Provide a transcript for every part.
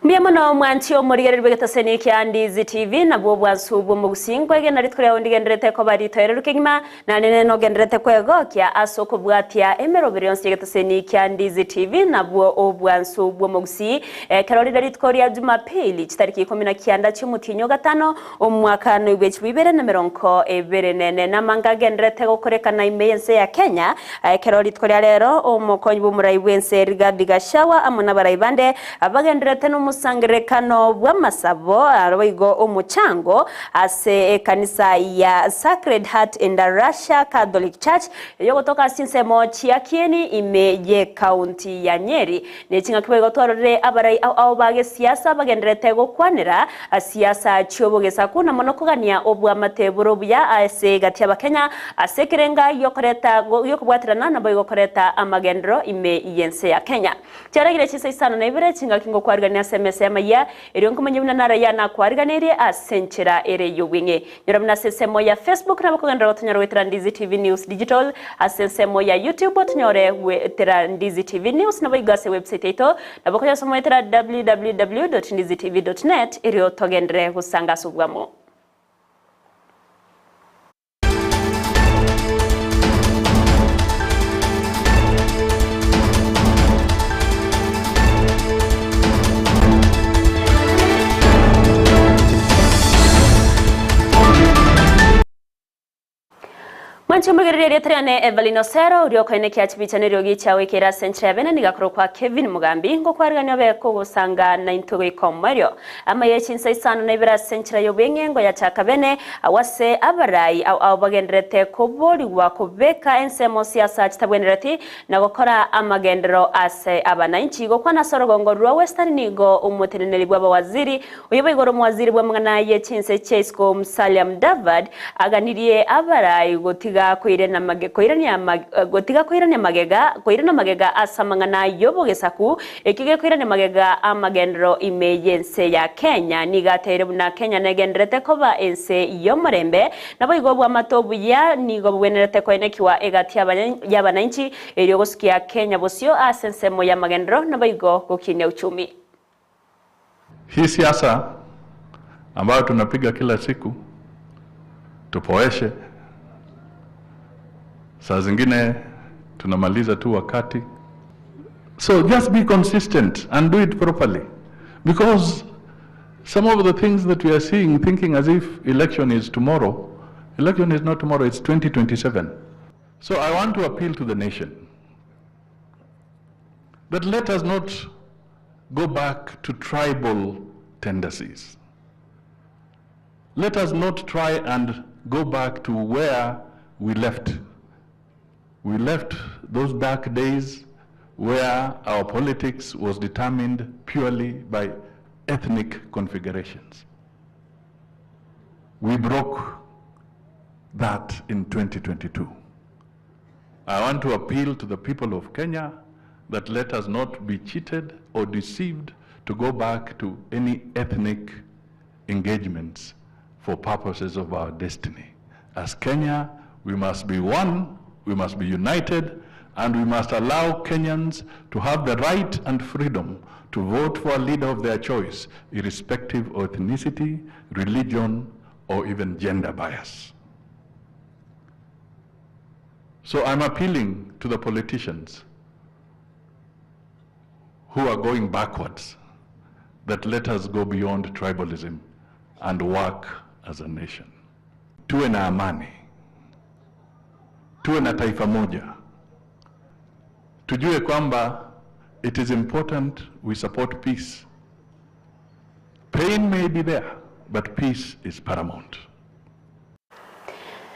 Mbuya mono mwanchi omorigereria bw'egetaseni kia Ndizi TV, nabwo obwansu bw'omogusii nkwegena rituko riao ndigendererete koba ritoereru kegima, naende nogendererete kwegokia ase okobwatia emeroberi yonsi y'egetaseni kia Ndizi TV, nabwo obwansu bw'omogusii. Ekero rire rituko ria Jumapili, chitariki ikomi na kianda chi'omotienyi o gatano, omwaka noibwe 2024, namanga agendererete gokorekana ime y'ense ya Kenya. Ekero rituko ria rero, omokonyi bw'omorai bw'ense Rigathi Gachagua amo nabarai bande bagendererete nomosangererekano bw'amasabo naboigo omochango ase ekanisa ya Sacred Heart Endarasha Catholic Church eyogotoka ase chinsemo chia Kieni ime y'ekaunti ya Nyeri. Ne chingaki boigo twarorire abarai ao ao ba gesiasa bagendererete gokwanera siasa chi'obogesaku na mono kogania obwamate bore obuya ase egati y'Abakenya ase ekerenga gi'okoreta gi'okobwaterana naboigo koreta amagenderero ime y'ense ya Kenya. Chiaragire chinsa isano na ibere chingaki ngokwarigania ase emesa y'amayia, erio nkomanye buna narayia nakwariganirie ase enchera ere y'obweng'e. Nyora buna ase ensemo ya Facebook nabo kogenderera gotonyora goetera Ndizi TV News Digital, ase ensemo ya YouTube otonyore goetera Ndizi TV News naboigo ase website yaito nabo okonyasoma goetera www.ndizitv.net erio togenderere gosanga ase obwamo. Mwanche omogereri erieta riane Evelyn Osero, oria okoenekia chibicha neriogi chiao ekeire ase enchera ya bene nigo akorokwa Kevin Mugambi, ngokwarigania obe kogosanga naintwe goika omoerio. Amaya echinsa isano na ibere ase enchera y'obweng'e ngoyachaka bene, agwo ase abarai ao ao bagendererete koborigwa kobeka ensemo siasa chitabwenereti na gokora amagenderero ase abanainchi. Gokwana ase orogongo rwa Western nigo omoteneneri bw'abawaziri oyo boigo ore omowaziri bw'amang'ana ye chinse chia isiko Musalia Mudavadi aganirie abarai gotiga koirana koirania gotiga koirania magega koirana magega ase amang'ana y'obogesaku Ekio gekoirania magega amagenderero ime y'ense ya Kenya. Nigo ateire buna Kenya negendererete koba ense y'omorembe, naboigo obwamate obuya nigo bobwenerete koenekiwa egati y'abanainchi erio gosukia Kenya bosio ase ensemo y'amagenderero naboigo gokinia uchumi. Hii siasa ambayo tunapiga kila siku tupoeshe, saa zingine tunamaliza tu wakati. So just be consistent and do it properly because some of the things that we are seeing thinking as if election is tomorrow, election is not tomorrow, it's 2027. So I want to appeal to the nation that let us not go back to tribal tendencies. Let us not try and go back to where we left. We left those dark days where our politics was determined purely by ethnic configurations. We broke that in 2022. I want to appeal to the people of Kenya that let us not be cheated or deceived to go back to any ethnic engagements for purposes of our destiny. As Kenya, we must be one, we must be united, and we must allow Kenyans to have the right and freedom to vote for a leader of their choice, irrespective of ethnicity, religion, or even gender bias. So I'm appealing to the politicians who are going backwards that let us go beyond tribalism and work as a nation. Tuwe na amani, tuwe na taifa moja, tujue kwamba it is important we support peace. Pain may be there, but peace is paramount.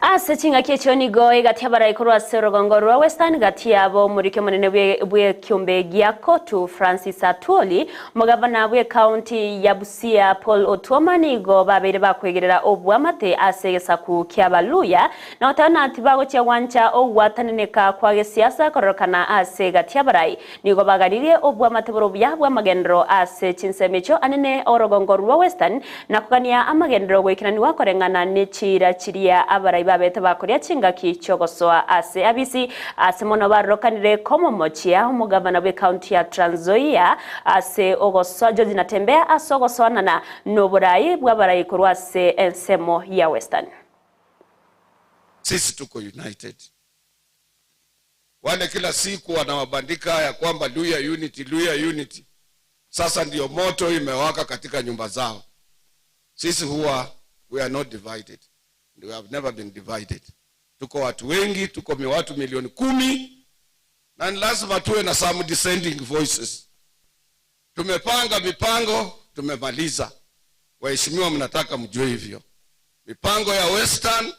Ase chingaki echio nigo egati abarai korwa ase orogongo rwa Western gati yabo omoriki omonene bw'ekiombe gia Kotu Francis Atwoli, omogavana bw'ecounty ya Busia Paul Otuoma nigo babeire bakwegerera obwamate ase egesaku ki'Abaluya na goteba ng'a tibagochia gwancha ogwataneneka kwa gesiasa kororokana ase egati y'abarai. Nigo baganirie obwamate bore obuya bw'amagenderero ase chinsemo echio anene orogongo rwa Western, na kogania amagenderero goikeranigwa koreng'ana ne chiira chiria abarai ba. babete bakoria chingaki chiogosoa ase abisi ase mono barokanire komomochia omogavana bw'ekaunti ya Trans Nzoia ase ogosoa George Natembeya ase ogosoanana noborai bw'abarai korwa ase ensemo ya Western. Sisi tuko united. Wale kila siku wanawabandika ya kwamba Luhya unity, Luhya unity. Sasa ndio moto imewaka katika nyumba zao. Sisi huwa we are not divided. We have never been divided. Tuko watu wengi, tuko watu milioni 10 na ni lazima tuwe na some dissenting voices. Tumepanga mipango, tumemaliza. Waheshimiwa, mnataka mjue hivyo. Mipango ya Western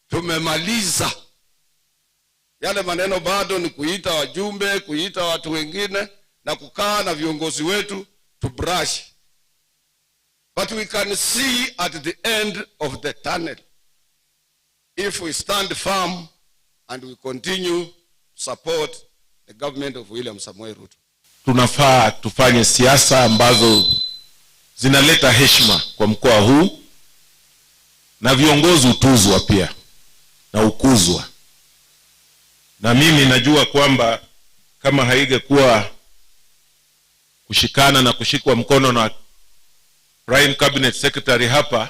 tumemaliza. Yale maneno bado ni kuita wajumbe, kuita watu wengine na kukaa na viongozi wetu to brush. But we can see at the end of the tunnel if we stand firm and we continue to support the government of William Samoei Ruto. Tunafaa tufanye siasa ambazo zinaleta heshima kwa mkoa huu, na viongozi hutuzwa pia na hukuzwa. Na mimi najua kwamba kama haingekuwa kushikana na kushikwa mkono na Prime Cabinet Secretary hapa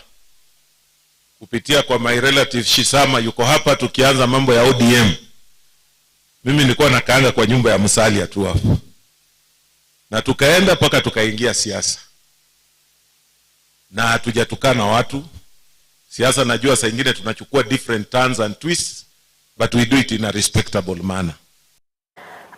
kupitia kwa my relative Shisama yuko hapa, tukianza mambo ya ODM, mimi nilikuwa nakaanga kwa nyumba ya Musalia tu hapo, na tukaenda mpaka tukaingia siasa, na hatujatukana watu. Siasa najua saa ingine tunachukua different turns and twists, but we do it in a respectable manner.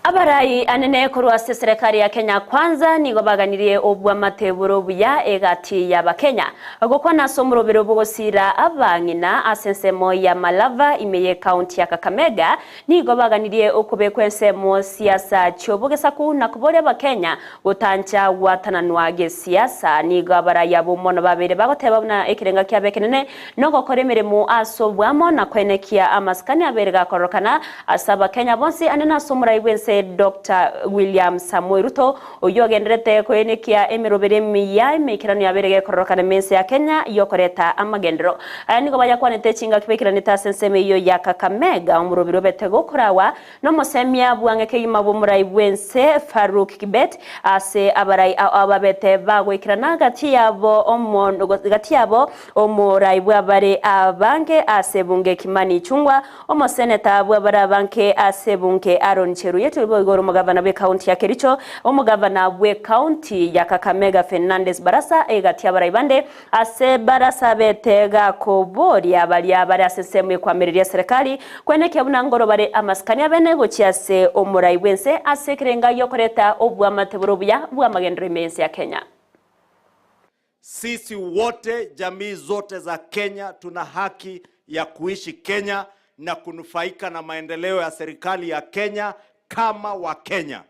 Abarai anene korwa ase serikali ya Kenya Kwanza nigo baganirie obwamateburo buya egati ya Bakenya gokwana ase omorobero bogosira abang'ina ase ensemo ya Malava ime ye county ya Kakamega nigo baganirie okobekwa ensemo siasa chiobogesaku na koboria Abakenya gotancha gwatananwa gesiasa. Nigo abarai abo mono babere bagoteba buna ekerenga kiabe ekenene nogokora emeremo ase obwamo na kwenekia amasikani abere gakorokana ase Abakenya bonsi anene ase omorai bwense Dr. William Samoei Ruto oyo agenderete kwenekia emerobere emiya emeikerano yabere gekororokana mense ya Kenya yokoreta amagendero. Aya nigo bayakwanete chingaki baikiranete ase ensemo eyo ya Kakamega omorobere obete gokorawa nomosemia bwang'e kegima bw'omorai bwense Farouk Kibet ase abarai ababete bagoikerana gati yabo omo gati yabo omorai bw'abare abange ase bunge Kimani Ichung'wa, omoseneta bw'abare abange ase bunge Aaron Cheruiyot, boigoro omogavana bwe county ya Kericho, omogavana bwe county ya Kakamega Fernandes Barasa egati abarai bande ase barasa bete gakoboria baria bare ase ensemo ekwamireria serikali kwenekia buna ngoro bare amasikani abene gochia ase omorai bwense ase ekerenga giokoreta obwamateboro buya bw'amagendero ime ense ya Kenya. Sisi wote, jamii zote za Kenya, tuna haki ya kuishi Kenya na kunufaika na maendeleo ya serikali ya Kenya kama Wakenya,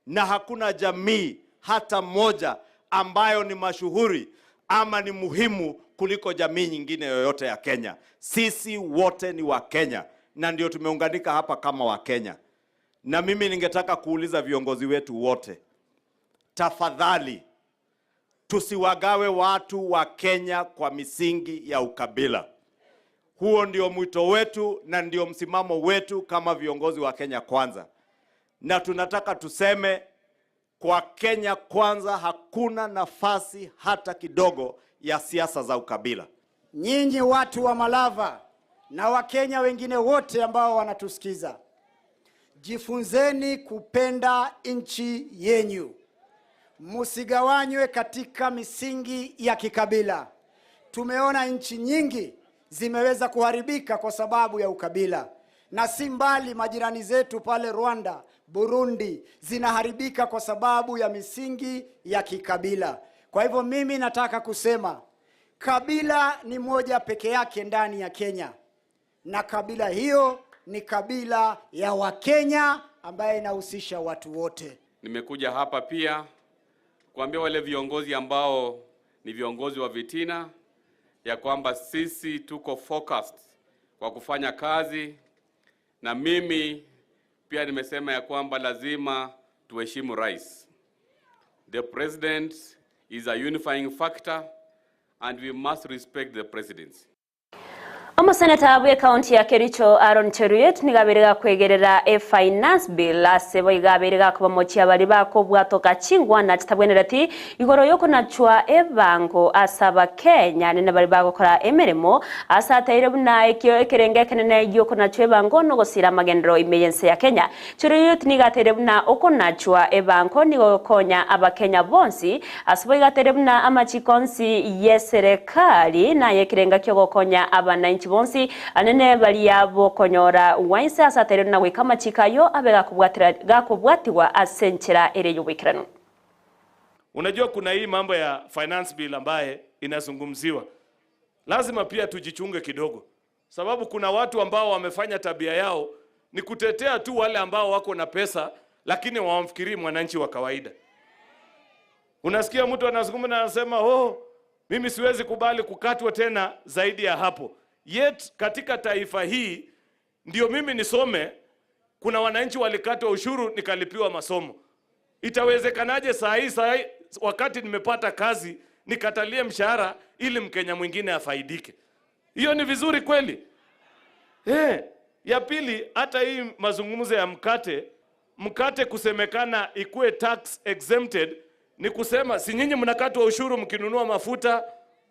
na hakuna jamii hata moja ambayo ni mashuhuri ama ni muhimu kuliko jamii nyingine yoyote ya Kenya. Sisi wote ni Wakenya na ndio tumeunganika hapa kama Wakenya. Na mimi ningetaka kuuliza viongozi wetu wote, tafadhali tusiwagawe watu wa Kenya kwa misingi ya ukabila. Huo ndio mwito wetu na ndio msimamo wetu kama viongozi wa Kenya Kwanza, na tunataka tuseme kwa Kenya Kwanza hakuna nafasi hata kidogo ya siasa za ukabila. Nyinyi watu wa Malava na Wakenya wengine wote ambao wanatusikiza, jifunzeni kupenda nchi yenyu, musigawanywe katika misingi ya kikabila. Tumeona nchi nyingi zimeweza kuharibika kwa sababu ya ukabila, na si mbali majirani zetu pale Rwanda, Burundi zinaharibika kwa sababu ya misingi ya kikabila. Kwa hivyo mimi nataka kusema kabila ni moja peke yake ndani ya Kenya, na kabila hiyo ni kabila ya Wakenya ambaye inahusisha watu wote. Nimekuja hapa pia kuambia wale viongozi ambao ni viongozi wa vitina ya kwamba sisi tuko focused kwa kufanya kazi, na mimi pia nimesema ya kwamba lazima tuheshimu rais. The president is a unifying factor and we must respect the presidency. Omoseneta bw'ecounty ya Kericho Aaron Cheruiyot nigo abeire gakwegerera eFinance Bill ase boigo abeire gakobamochia baria bakobwatoka chingwana chitabwenereti igoro yokonachwa ebango ase abakenya nene baria bagokora emeremo ase ateire buna ekio ekerengo ekenene giokonachwa ebango nogosira amagenderero ime yense ya Kenya. Cheruiyot nigo ateire buna okonachwa ebango nigo gokonya abakenya bonsi Ase boigo atere buna amachiko onsi y'eserekari na ay'ekerenga ki'ogokonya abanainchi bonsi, anene baria bokonyora gwainse ase atere na goika amachiko ayio abe gakobwatigwa ase enchera ere y'oboikeranu. Unajua kuna hii mambo ya finance bill ambaye inazungumziwa. Lazima pia tujichunge kidogo, sababu kuna watu ambao wamefanya tabia yao ni kutetea tu wale ambao wako na pesa, lakini hawamfikirii mwananchi wa kawaida. Unasikia mtu anazungumza na anasema oh, mimi siwezi kubali kukatwa tena zaidi ya hapo. Yet katika taifa hii ndio mimi nisome, kuna wananchi walikatwa ushuru nikalipiwa masomo. Itawezekanaje saa hii saa hii wakati nimepata kazi nikatalie mshahara ili Mkenya mwingine afaidike? Hiyo ni vizuri kweli? Eh, ya pili hata hii mazungumzo ya mkate, mkate kusemekana ikuwe tax exempted ni kusema si nyinyi mnakatwa ushuru mkinunua mafuta,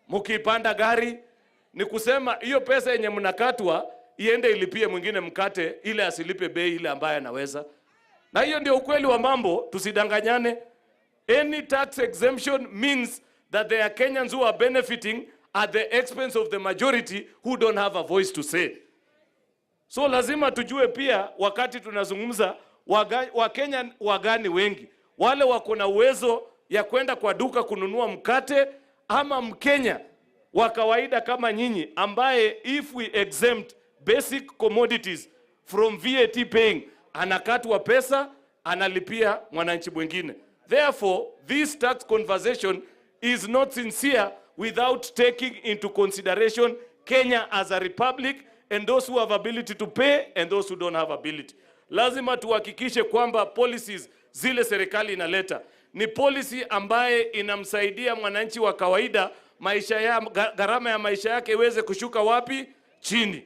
mkipanda gari, ni kusema hiyo pesa yenye mnakatwa iende ilipie mwingine mkate ile asilipe bei ile ambayo anaweza. Na hiyo ndio ukweli wa mambo, tusidanganyane. Any tax exemption means that there are Kenyans who are benefiting at the expense of the majority who don't have a voice to say. So lazima tujue pia wakati tunazungumza Wakenya wagani wengi wale wako na uwezo ya kwenda kwa duka kununua mkate ama Mkenya wa kawaida kama nyinyi ambaye if we exempt basic commodities from VAT paying anakatwa pesa analipia mwananchi mwingine. Therefore, this tax conversation is not sincere without taking into consideration Kenya as a republic and those who have ability to pay and those who don't have ability. Lazima tuhakikishe kwamba policies zile serikali inaleta ni policy ambaye inamsaidia mwananchi wa kawaida maisha ya, gharama ya maisha yake iweze kushuka wapi? Chini.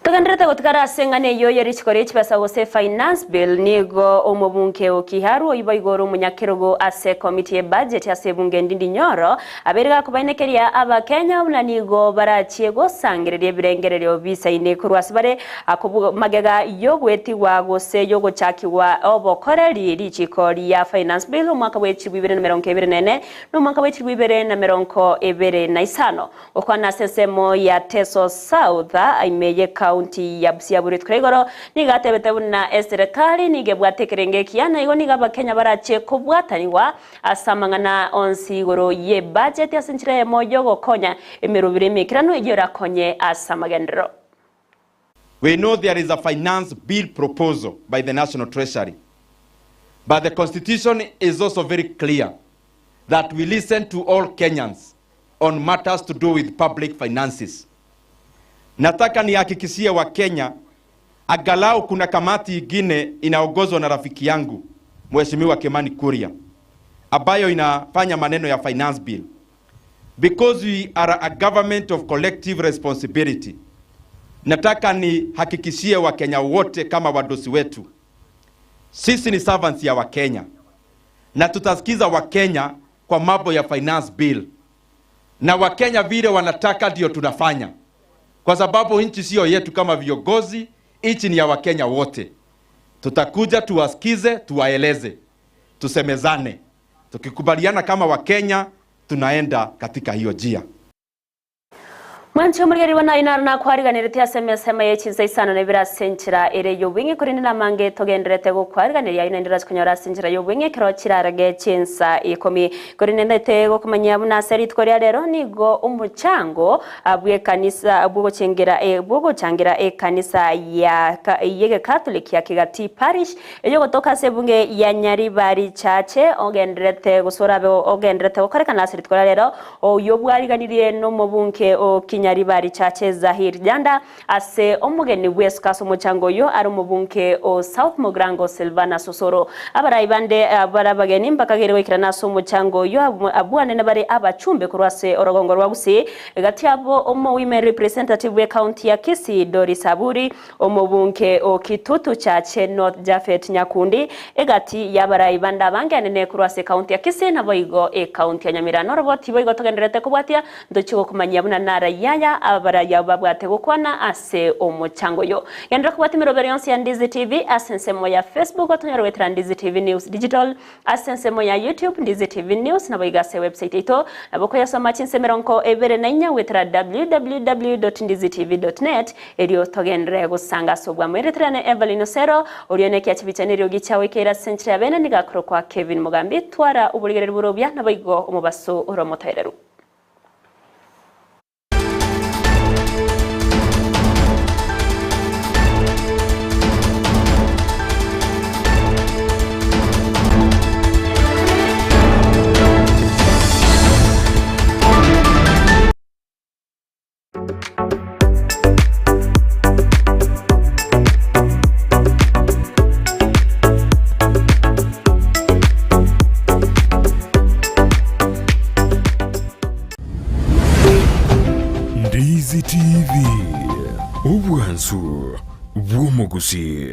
Togenderete gotigara ase eng'ana eyio ye richiko rie chibesa gose Finance Bill nigo omobunge o Kiharu oibo igoro omonyakerogo ase ekomiti ye budget ase ebunge Ndindi Nyoro abeire gakobainekeria abakenya buna nigo barachie gosangereria ebirengererio bisaine korwa ase bare akobu magega yogwetigwa gose yogochakigwa obokoreri richiko ria Finance Bill omwaka bwe chilifu ibere na merongo ebere na ene na omwaka bwe chilifu ibere na merongo ebere na isano. Gokwana ase ensemo ya Teso South ime y'ecounty ya Busia bore rituko ria igoro nigo atebete buna eserekari nigo ebwate ekerengo ekiya na igo nigo abakenya barache kobwatanigwa ase amang'ana onsi igoro y'ebudget ase enchera eyemo y'ogokonya emerobero emeikeranu eyio erakonye ase amagenderero. We know there is a finance bill proposal by the National Treasury. But the Constitution is also very clear that we listen to all Kenyans on matters to do with public finances. Nataka nihakikishie Wakenya angalau kuna kamati ingine inaongozwa na rafiki yangu Mheshimiwa Kimani Kuria ambayo inafanya maneno ya finance bill. Because we are a government of collective responsibility. Nataka nihakikishie Wakenya wote kama wadosi wetu, sisi ni servants ya Wakenya na tutasikiza Wakenya kwa mambo ya finance bill, na Wakenya vile wanataka ndio tunafanya, kwa sababu nchi sio yetu kama viongozi, nchi ni ya Wakenya wote. Tutakuja tuwasikize, tuwaeleze, tusemezane, tukikubaliana kama Wakenya tunaenda katika hiyo njia. Mwanche omorigereria buna aye naro nakwariganeretie ase emesemo ye chinsa isano na ibere ase enchera ere y'obweng'e, korende namange togendererete gokwariganeria ayio naende orache konyora ase enchera y'obweng'e ekero chirarage chinsa ikomi. Korende ndaete gokomanyia buna ase rituko ria rero nigo omochango bw'ekanisa bw'ogochengera bw'ogochangera ekanisa ya y'egekatholiki ya Kigati Parish eyogotoka ase ebunge ya Nyaribari Chache ogendererete gose orabe ogendererete gokorekana ase rituko ria rero oyio bwariganirie nomobunge o. Nyaribari Chache Zahir Janda ase omogeni bw'esuka ase omochango oyio are omobunge o South Mugirango Silvanus Osoro. Abarai bande bare abageni mbakageire goikerana ase omochango oyio abwanene bare abachumbe korwa ase orogongo rwa Gusii gati abo omo women representative bw'ecounty ya Kisii Doris Aburi, Omobunge o Kitutu Chache North Japhet Nyakundi, egati y'abarai bande abange anene korwa ase ecounty ya Kisii naboigo ecounty ya Nyamira. Noroboti boigo togendererete kobwatia ntochie gokomanyia buna narai aya abarai abwo babwate gokwana ase omochango oyo. Genderera kobwatia emerobero yonsi ya Ndizi TV ase ensemo ya Facebook otonyore goetera Ndizi TV News Digital Ase ensemo ya YouTube, Ndizi TV News, naboigo ase ewebsite yaito, nabo okoyasoma chinsa emerongo ebere na inya goetera www.ndizitv.net, erio togenderere gosanga ase obwamo. Ereterane Evelyn Osero, oria one ekia chibicha na eriogi chiao ekeire ase enchera ya bene, nigo akorokwa Kevin Mogambi. Twara oborigereria bore obuya, naboigo omobaso ore omotoereru. Ndizi TV, obwansu bw'omogusii.